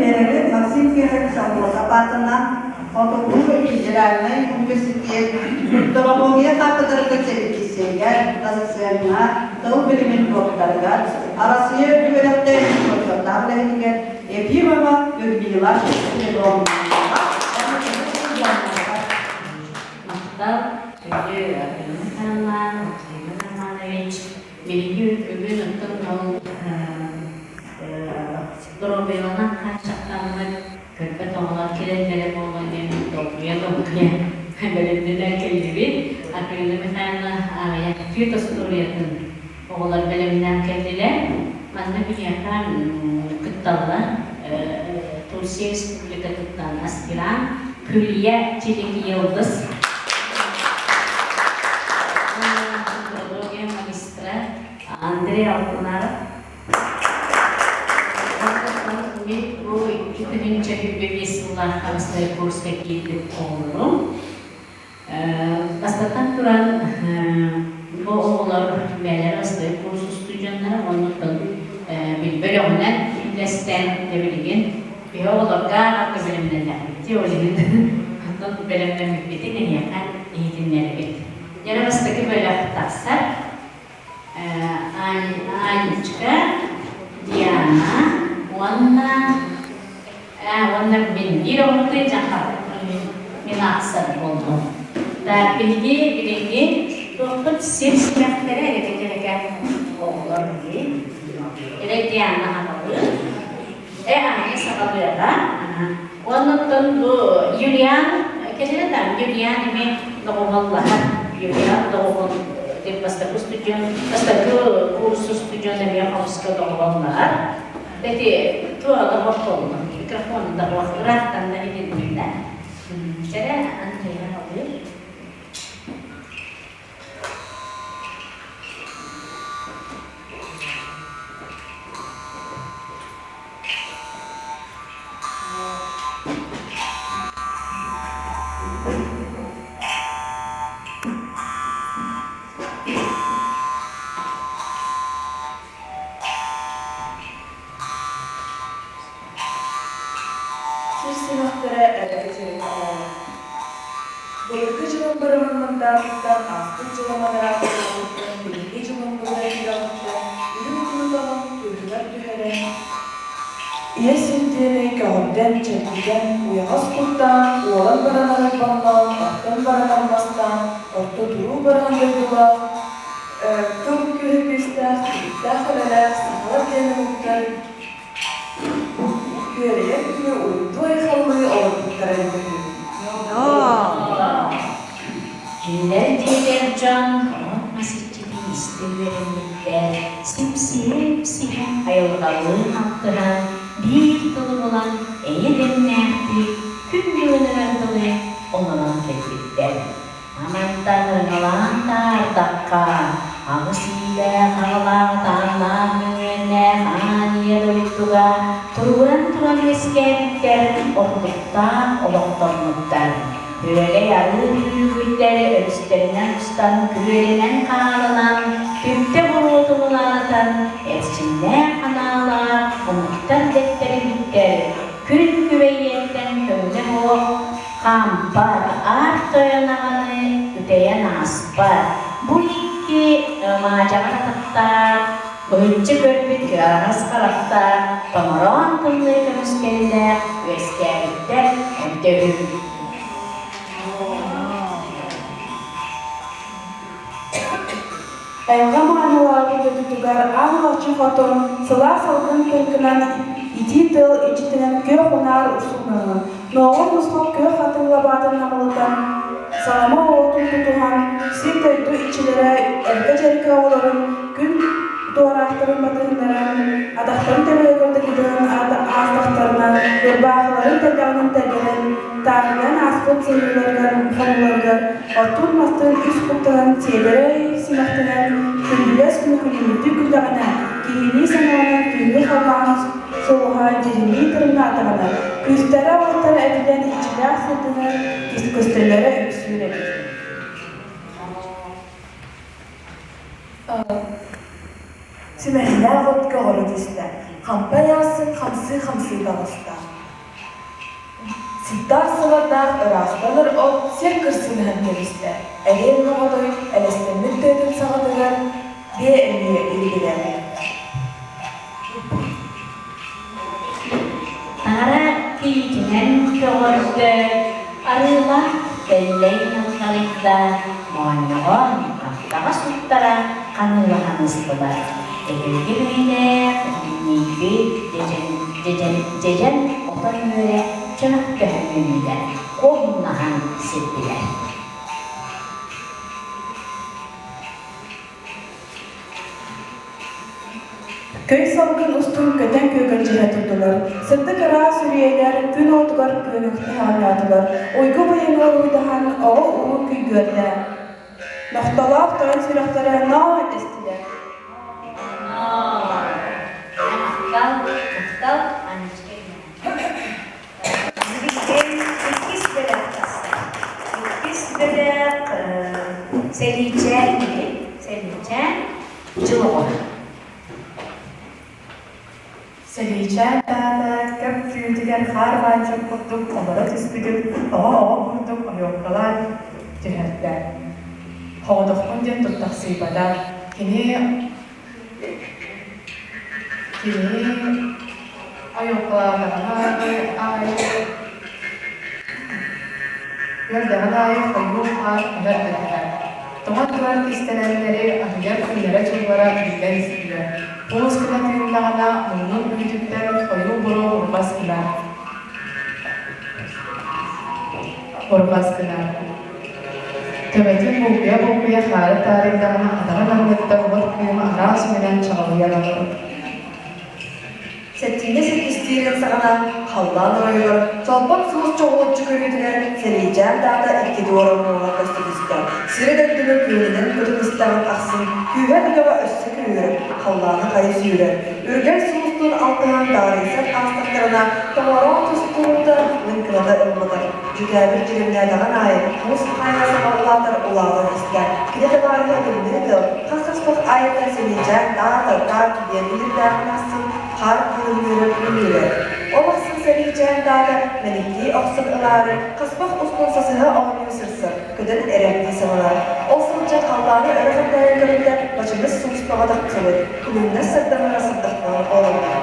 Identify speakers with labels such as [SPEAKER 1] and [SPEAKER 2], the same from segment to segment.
[SPEAKER 1] биэрэбит Максим Кирович Аммосов аатынан Хотугу федеральнай университет культурология кафедратын сэбиэдиссэйигэр, доцеҥҥа, тыл билимин дуоктарыгар, Арассыыйа үрдүк үөрэхтээһин бочуоттаах үлэһитигэр Ефимова Людмила Спиридоновнаҕа уонна кини устудьуоннарыгар.
[SPEAKER 2] Махтал, күндү Аргыла Михайловна, Максим Романович, Биһиги бүгүн оттон ол доруобуйаланан хааччахтаммыт көрбөт оҕолор кэлэллэрэ буолуо диэн долгуйа-долгуйа бэлэмнэнэн кэллибит. Акулина Михайловна аҕыйах түөрт остуоруйатын оҕолор бэлэмнээн кэллилэр. Манна биһиэхэ кытталлар Турция Республикатыттан аспирант Күлүйэ Чилик Йылдыз, культурология магистра Андрей Алтынаров. Мин бу 2025 сыллаахха бастакы курска киирбит оҕолорум. Бастатан туран, бу оҕолор бэйэлэрэ бастакы курс устудьуоннара уонна бөлөҕүнэн үллэстэн билигин биһи оҕолорго ааҕарга бэлэмнэннэхпит ол иһин онтон бэлэмнэммиппитин эһиэхэ иһитиннэрэбит. Дьэ бастакы бөлөх тахсар. Анечка, Диана уонна уонна мин биир оҕотуй дьахтар мин аахсар буоллум. Так биһиги билиҥҥи туохпут сир симэхтэрэ эрэкэ-дьэрэкэ оҕолор дии. Эрэ Диана аҕалыы. Э Аня саҕалыаҕа. Уонна оттон бу Юлиан кэлэрэ да Юлиан эмиэ доҕуһуоллаһар. Юлиан доҕуһуол диэн бастакы устудьуон, бастакы курс устудьуон эмиэ хомуска доҕуһуоллаһар. Эти туох доҕор буолла? Микрофон доҕор ыраахтан да иһиллиннэ. Чэрэ Андрея алыыр.
[SPEAKER 3] Сир симэхтэрэ эрэкэ сирин оҥоһуллар. Былыргы дьылым бырымын-мындаатыттан, ааспыт дьылым анараатыттан, билиҥҥи дьылым быһыйыаҕыттан үрүҥ тулутаҕын түөһүгэр түһэрэн, ийэ сир диэни көҕүрдэн, чэрдитэн, уйаҕас куттаан, уолан баран арайбаннаан, охтон баран алмастаан, орто туруу баран дойдулаах, тыл күүһэ күүстээх, түбүктээх үлэлээх сахалар диэн омуктар күөрэйэр күнү уруйдуу-айхаллыы олорбуттара эбитэ үһү.
[SPEAKER 2] Кинилэр дьиэтэр дьон от-мас иччитин истэ үөрэммиттэр, сипсиһэ-ипсиһэ айылҕалыын алтыһан, биир тылы булан эйэ-дэмнээхтик күн бүгүнүгэр дылы олорон кэлбиттэр. Амантан ырыҥалаан таардахха, аҕыс иилээх аҕалаах тааннаах мөҥүөннээх аан ийэ дойдуга туругуран туран үөскээбиттэр, ордуктаах олохтоммуттар. Күөлэй арыы күүгүрдэр өрүстэринэн устан, күөлэнэн хааланан, түптэ буруотун улаатан, эрчимнээх ханаалаах омуктар дэттэрибиттэр, күн күбэйиэттэн көҥүлэ суох Хаампат, аар тойон аҕаны үтэйэн ааспат. Бу икки маадьаҕар атахтаах, быһыччы көрбүт кыараҕас харахтаах, томороон тымныы көмүскэллээх үөскээбиттэр эбитэ үһү.
[SPEAKER 3] Айылҕа маанылаабыт дойдутугар аан алахчын хотун сылаас салгын тыҥкынан итии тыал иччитинэн күөх унаар урсуннанан, нооҕор нусхал күөх хатыҥ лабаатын намылытан, салама оҕотун тутуһан, сир-дойду иччилэрэ эргэ-дьэргэ оҕолорун күн туораахтарын батыһыннаран, атахтарын төбөлөрүгэр тыгытынан аастахтарына, ырбаахыларын тэллэҕинэн тэлгэнэн, таарыйан ааспыт сырыыларыгар, хонууларыгар оттуун-мастыын үс куттанан сиэдэрэй симэхтэнэн, күндүлэс күнү күлүмүрдүү күллэҕинэ, киһилии санаанан түүҥҥү халлаан сулуһа дьиримнии тырымнаатаҕына, күүстэрэ-уохтара эбиллэн иччилээх сырдыгы көстөллөрө үксүүр эбит. Сүмэһиннээх от көҕөрө түстэ, хампа айаасын хамсыы-хамсыы таҕыста. Сыттаах сабардаах ыраастанар от сир кырсыныһан кэбистэ, эриэн моҕотой элэстэммит тыатын саҕатыгар биэ эмиэ илгилээтэ.
[SPEAKER 2] Таҥара киитинэн көҕөрдө, арыылаах тэллэй ньалҕарыйда, моонньоҕон хаптаҕас уктара ханыылаһан ыстылар. Эһиги бэйэлээх минньийбит дьэдьэн, дьэдьэн, дьэдьэн отон үөрэ чөмөхтөһөн үүннүлэр, куоһуннаһан ситтилэр.
[SPEAKER 3] Көй салгын устун көтөн күөгэлдьиһэ турдулар, сырдык ыраас үрүйэлэр күн уотугар күөнэхтэ оонньоотулар, уйгу быйаҥы уруйдаһан оҕо-уруу күйгүөрдэ. Нохтолоох тойон сүрэхтэрэ ноо дэстилэр.
[SPEAKER 2] Махтал, махтал, Анечка Билигин иккис бэлэх тахсар. Иккис бэлэх сэлиичээн сэлиичээн дьыл оҕото.
[SPEAKER 4] Сэлиичээн таата көп түүтүгэр хаар баанчык курдук олоро түспүтүн оҕо-оҕо курдук ойуоккалаан түһэрдэ. Хоҕотохпун диэн туттахсыйбата. Кини Кини айылҕалаадаҕын аайы үөрдэҕин аайы хойуу хаар түһэр да түһэр. Тоҥон турар кистэлэҥнэри аһыйар күннэрэ-дьыллара биллэн истилэр. Туос гына тыыннаҕына муннун үүтүттэн хойуу буруо бурҕас гынар. Бурҕас гынар. Төбөтүн булкуйа-булкуйа хаары таарыйдаҕына атаҕын анныттан уот кыыма араас өҥүнэн чаҕылыйан олорор.
[SPEAKER 5] Сэттиинэ сэттистиирин саҕана халлаан оройугар чолбон суус чоҕулуччу көрүүтүгэр сэлиичээн даата икки туора муоһа көстө түстэ. Сири-дойдуну күөнүнэн көтөн истэҕин ахсын күүһэ көтөҕө өссө күүһүрэр, халлааны хайы сүүрэр. Үргэл суустуун алтыһан таарыйсан аастахтарына томороон тустуута лыҥкыната ылбатар. Дьүкээбил дьиримнээтэҕин аайы хомус хаайа саҥа улаатар улаатан истэ. Кини табаарыһа тымныы тыал хас-хаспах аайыттан сэлиичээн таатар таат диэн иһирдээҕин ахсын хаар кыырымныырын үүнүүрэ. Ол ахсын сэлиичээн таата мэниктии охсон ылаары хаспах устун сасыһа оонньуу сырсар, көтөн эрэрдии сананар. Ол сылдьан халлааны өрө хантайан көрүллэ бачыгыс сууспаҕа тахсыбыт, күлүмнэс сардаҥаҕа сырдахтанан олордо.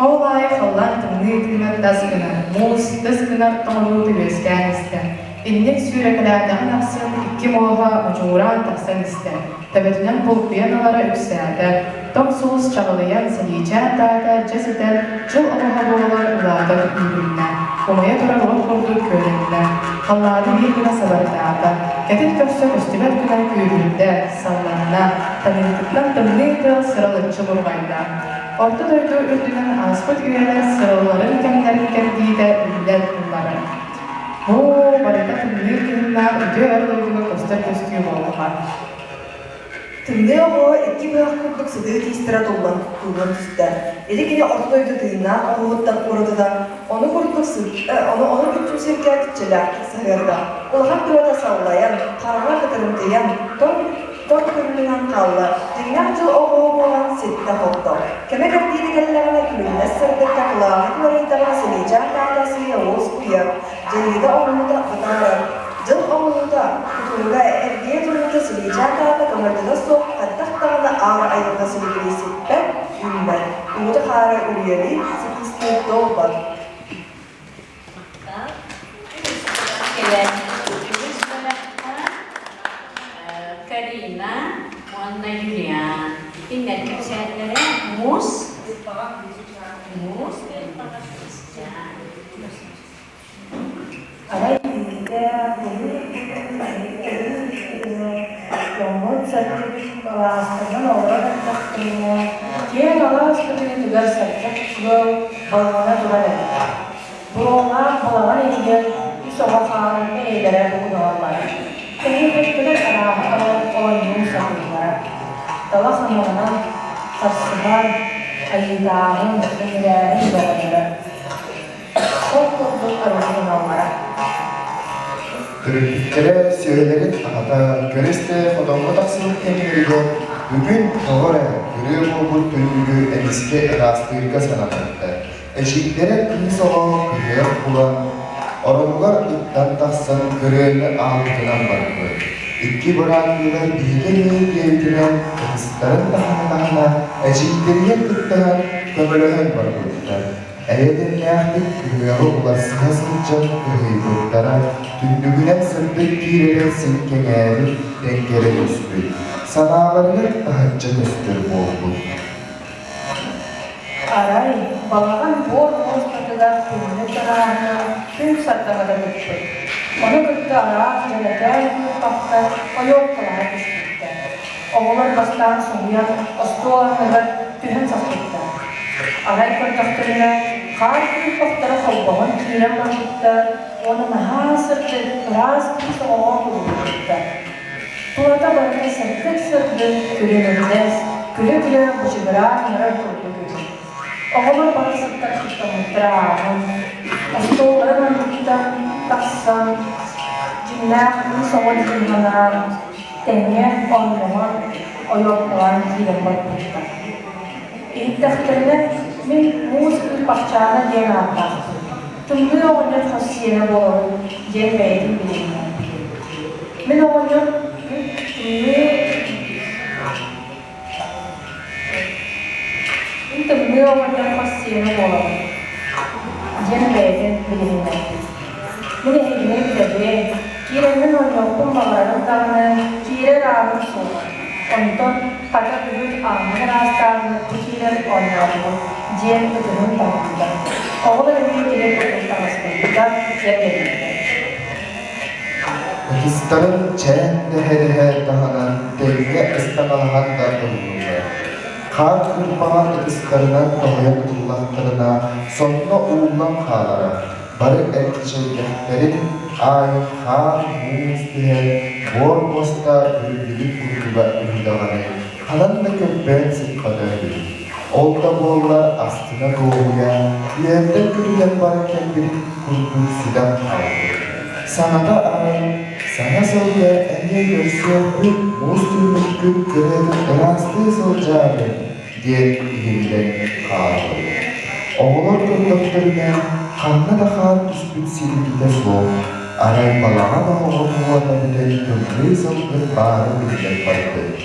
[SPEAKER 4] Ол аайы халлаан тымныы тыына тас гынар, муус тыс гынар тоҥонуута үөскээн истэ. Инник сүүрэкэлээтэҕин ахсын икки муоһа мучугураан тахсан истэ, төбөтүнэн булкуйан ылара үксээтэ. Тоҥ сулус чаҕылыйан, сэлиичээн таата дьэ ситэн, дьыл оҕуһа буолан улаатан үүрүннэ. Умайа турар уот курдук күөлэннэ. Халлааны биир гына сабардаата. Кэтит көхсө көстүбэт гына күүһүрдэ, салланна. Таныытыттан тымныы тыал сыралыччы бурҕайда. Орто дойду үрдүнэн ааспыт үйэлэр сыралларын кэмнэрин кэрдиитэ биллэн ыллара. Бу барыта тымныы кыһыннаах үтүө эр дойдуга көстөр көстүү буоллаҕа.
[SPEAKER 5] Тымныы оҕо икки быһах курдук сытыы тиистэрэ туллан туулан түстэ. Ити кини орто дойду тыыннаах оҕуһуттан уратыта, ону курдук ону ону бүччүм сиргэ киччэлээхтик саһыарда. Улахан төбөтө саллайан, хараҕа кытарымтыйан, тоҥ Тот күлүмүнэн хаалла, дьиҥнээх дьыл оҕуһа буолан ситтэ-хотто. Кэмэ кэрдиитэ кэллэҕинэ күлүмнэс сырдыкка кылаана кыларыйдаҕына сэлиэчээх таата сыыйа уос куйар, дьайыыта оҥоһуута бытаарар. Дьыл оҥоһуута, кутуруга эргийэ туруута сэлиэчээх таата көмөлтөтө суох хайдах даҕаны аар айылҕа силигилии сиппэт, үүммэт. Уута-хаара үрүйэлии, сыккыстыы туолбат.
[SPEAKER 2] Кэлэн үгүс бөлөххө Карина уонна Юлиан итиннэр кэпсээннэрэ муус муус
[SPEAKER 6] Арай биирдэ дьоммут сэргэбит алаастанан олорон эрдэхтэринэ, киэҥ алаас кытыытыгар сэргэх ыал балаҕана турар эбит. Буруолаах балаҕан иһигэр үс оҕо хаалан бэйэлэрэ букунаһаллара. Тэһийбэттэрэ арааһы ылан оонньуу сатыыллара. Талах аннынан сарсыһан, айыытааһын, ыҥырааһын бөҕөлөрө. Ол курдук арыыланаллара.
[SPEAKER 7] Төрөппүттэрэ сүөһүлэрин аҕата көрө-истэ хотоҥҥо тахсыбыт кэмнэригэр бүгүн тоҕо эрэ күрүө буолбут түннүгү эмискэ ыраастыырга санаммыттар. Эдьиийдэрэ кыыс оҕо кыһыах булан, оронугар ыттан тахсан көрүөнү аалбытынан барбыт. Икки бырааттыылар биһиги эмиэ диэбитинэн ытыстарын таһына-таһына эдьиийдэригэр кыттыһан көмөлөһөн барбыттар. Эйэ-дэмнээхтик кыһыаҕы уларсыһа сылдьан кыһыйбыттара, түннүгүнэн сырдык киирэрэ син кэҥээбит, тэҥкэрэ түспүт, санааларыгар таһырдьа көстөр буолбут.
[SPEAKER 6] Арай, балаҕан буор муостатыгар түннүк арааһына күн сардаҥата тыкпыт. Ону кытта араас дьэрэкээн кыырпахтар ойуоккалаһа түспүттэр. Оҕолор бастаан соһуйан остуол анныгар түһэн саспыттар. Арай көрдөхтөрүнэ, хаар кыырпахтара холбоһон киирэн барбыттар уонна наһаа сырдык, ыраас кыыс оҕоҕо кубулуйбуттар. Тулата барыта сырдык-сырдык, күлүмүрдэс, күлэ-күлэ бычыгыраан ыҥырар курдук үһү. Оҕолор бары сыттар сыттаммыттара ааһан, остуолларын анныттан тахсан, дьиҥнээх кыыс оҕо дьиҥнанаан, тэҥҥэ оонньоһон, ойуоккалаан киирэн барбыттар. Иһиттэхтэринэ, мин муус кыырпахчаана диэн ааттаахпын. Тымныы оҕонньор хос сиэнэ буолабын диэн бэйэтин билиннэ. Мин оҕонньор тымныы Мин тымныы оҕонньор хос сиэнэ буолабын диэн бэйэтин билиһиннэрбит. Мин эһигини билэбин, киирэммин оонньуохпун баҕарарым даҕаны, киирэр ааным суоҕа. Онтон хата бүгүн ааммын ыраастааммыт бу киирэн оонньоотубут диэн ытыһын таһыйда. Оҕолор эмиэ кини курдук таҥаспыттар, киэргэммиттэр.
[SPEAKER 7] Ытыстарын чээн дэһэ-дэһэ таһынан тэҥҥэ ыстаҥалаһан да ыллылар. Хаар кырбаҕа ытыстарынан тоһуйан ыллахтарына, сонно ууллан хаалара. Бары эргичэйдэхтэрин аайы хаар муус түһэн, буор муоста бүрүллүбүт курдуга үһү даҕаны, ханан да көппөөн сыппата үһү. Ол да буоллар астына дуоһуйа, үөрдэн-көтүтэн баран кэлбитин курдук сүтэн хаалбыт. Саҥата арай, саҥа сылга эмиэ көрсүөхпүт, муус түммүккүт кырыатын ыраастыы сылдьаары диэн иһиллэн хаалбыт. Оҕолор көрдөхтөрүнэ, ханна да хаар түспүт сибикитэ суох, арай балаҕан оһоҕун уота бүтэн тымныы сылгын баарын биллэн барбыт.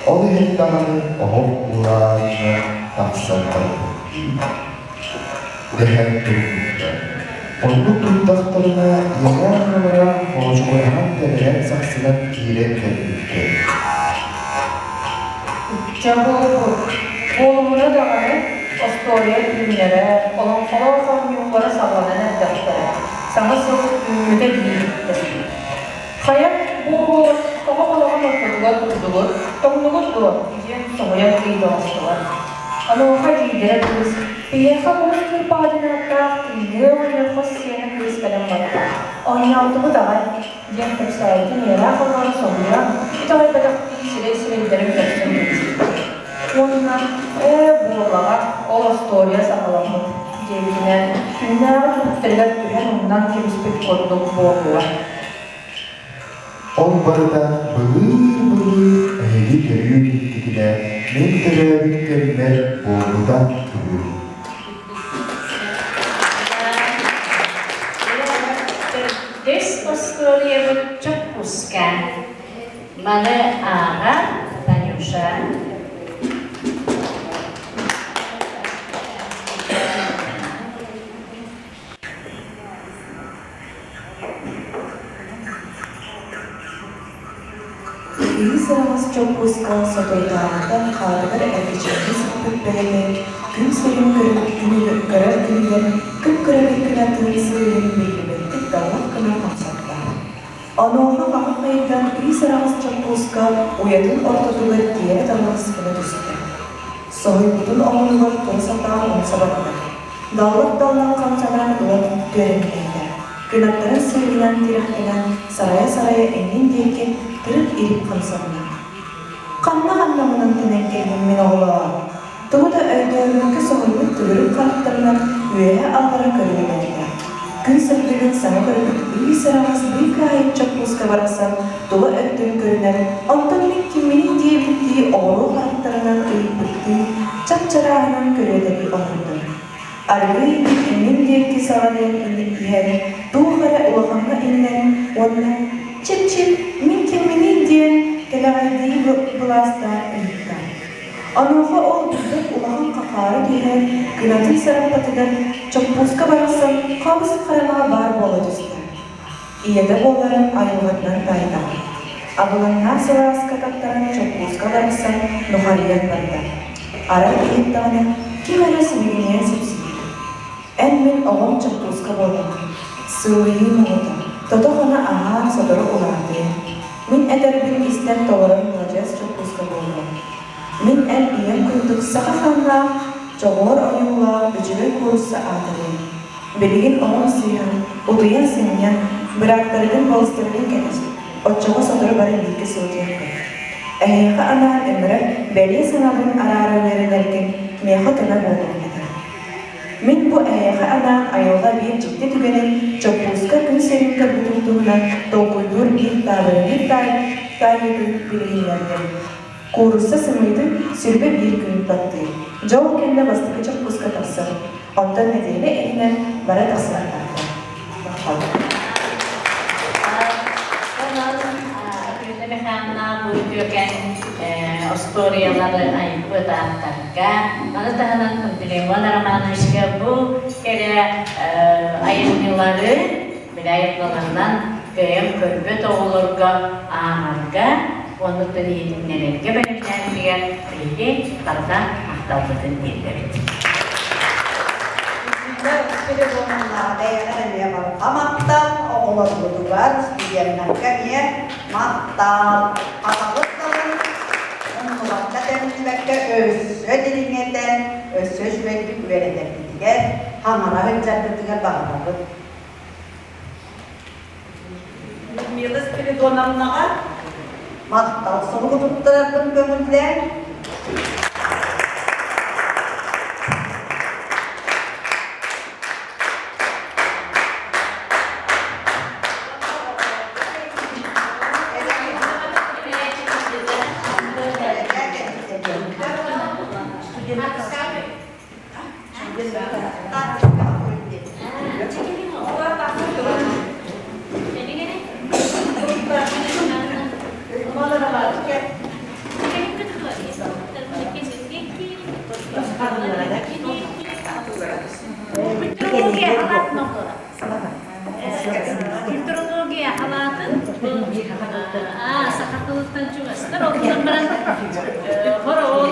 [SPEAKER 7] Ол иһин даҕаны оһох урааҥҥа тахсан барбыт дэһэн турбуттар. Оннук турдахтарына ийэлээх аҕалара хоочугураһан тэлэйэн сахсынан киирэн кэлбиттэр.
[SPEAKER 6] Ычча буолбут. Буолумуна даҕаны остуоруйа түүннэрэ, олоҥхолоох оонньуулара саҕаланан эрдэхтэрэ. Саҥа сыл үүммүтэ диэбиттэр. Хайа, бу оҕолор тоҕо балаҕан ортотугар турдугут, тоҥнугут дуо? диэн соһуйан ыйыталастылар. Онуоха эдьиийдэрэ кыыс, «Биһиэхэ муус кыырпаҕа диэн ааттаах тымныы оҕонньор хос сиэнэ кыыс кэлэн барда. Оонньоотубут аҕай» диэн кэпсээбитин ийэлээх оҕолоро соһуйан, итэҕэйбэтэхтии сирэй-сирэйдэрин көрсөн кэбиспит. Уонна «Ээ, буоллаҕа, ол остуоруйа саҕаламмыт» диэбитинэн, күннээҕи түбүктэригэр түһэн умнан кэбиспит курдук буоллулар.
[SPEAKER 7] Ол барыта былыы-былыы эһиги төрүү иликкитинэ мин төрөөбүт кэммэр буолбута үһү.
[SPEAKER 2] Төрдүс остуоруйабыт чоппуска. Маны ааҕа Танюша.
[SPEAKER 5] Киһи сыраҕас чоппууска соторутааҕыта хаатыгар эргичиҥнии сыппыт бэйэтэ күн сирин көрөр күнүгэр кып-кыракый гына тыын сыыһын биллибэттик даллах гына хамсатта. Онуоха хаһан хайдан ис араҕас чоппууска уйатын ортотугар тиэрэ талаҕас гына түстэ. Соһуйбутун омунугар тура сатаан умса барда. Даллах-даллах хамсанан ылан түөрэҥнээтэ. Кынаттарын сыыһынан тирэхтэнэн сарайа-сарайа иннин диэки тырып-ирип хамсанна. Ханна-ханна мунан тэнэн кэллим мин оҕолоор? Тугу да өйдөөбөккө соһуйбут төгүрүк харахтарынан үөһэ-аллара көрүөлээтэ. Күн сырдыгын саҥа көрбүт ый-сараҕас быыкаайык чоппууска барахсан тула өттүн көрүнэн, онтон мин кимминий диэбиттии оҕуруо харахтарынан ыйыппыттыы чап-чарааһынан көрүөтэлии олордо.
[SPEAKER 3] Аргыый иннин диэки саҕалыан иһэн, туох эрэ улахаҥҥа иҥнэн уонна «Чип-чип, мин кимминий?» диэн кэлэҕэйдии былаастаан ыйытта. Онуоха ол билбэт улахан хахаара түһэн, кынатын сараппатыгар чоппууска барахсан хабыс-хараҥаҕа баар буола түстэ. Ийэтэ буоларын айылҕатынан таайдаҕа. Абылаҥнаах сылааска таттаран чоппууска барахсан нухарыйан барда. Арай иһиттэҕинэ, ким эрэ сибигинэйэн сипсийэр. Эн мин оҕом чоппууска буоллаҕа. Сыалыйыы муҥута, тото-хана аһаан сотору улаатыа. Мин этэрбин истэн толорор маладьыас чоппууска буолуо. Мин эн ийэм курдук саха хааннаах, чоҕуор ойуулаах үчүгэй куурусса аатырыам. Билигин оҕом сыыһан, утуйан сынньан, бырааттаргын балыстаргын кэтэс, оччоҕо сотору бары бииргэ сылдьыахпыт. Эһиэхэ анаан ыҥырар бэлиэ санаабын араара үөрэнэргин миэхэ көмө буолуоҥ этэ. Мин бу эһиэхэ анаан айылҕа биир дьикти түгэнин чоппууска күн сирин көрбүтүм туһунан толкуйдуур биир таабырынньык таайыытын билиһиннэрдим. Куурусса сымыытын 21 күн баттыыр. Дьэ ол кэннэ бастакы чоппууска тахсар. Онтон нэдиэлэ иһинэн бара тахсыахтаахтар. Махтал.
[SPEAKER 2] Онон Акулина Михайловна бу үтүөкэн остуоруйалары айбыт ааптарга, маны таһынан Пантелеймон Романовичка бу кэрэ айымньылары били айылҕаларынан бэйэм көрбөт оҕолорго ааҕарга уонна иһитиннэрэргэ бэлэмнээбитигэр биһиги барыта махталбытын тиэрдэбит.
[SPEAKER 1] Бэйэҕэр эмиэ барҕа махтал, оҕолорбутугар, студеннарга эмиэ махтал. Атаҕыт далын умнубакка тэмнибэккэ өссө дириҥэтэн, өссө үчүгэйдик үөрэтэргитигэр, хаҥара сылдьаргытыгар баҕарабыт. Людмила Спиридоновнаҕа махтал суругу туттарарбын көҥүллээн.
[SPEAKER 2] Культурология халаатын саха тылыттан чугастар онтон баран хороолор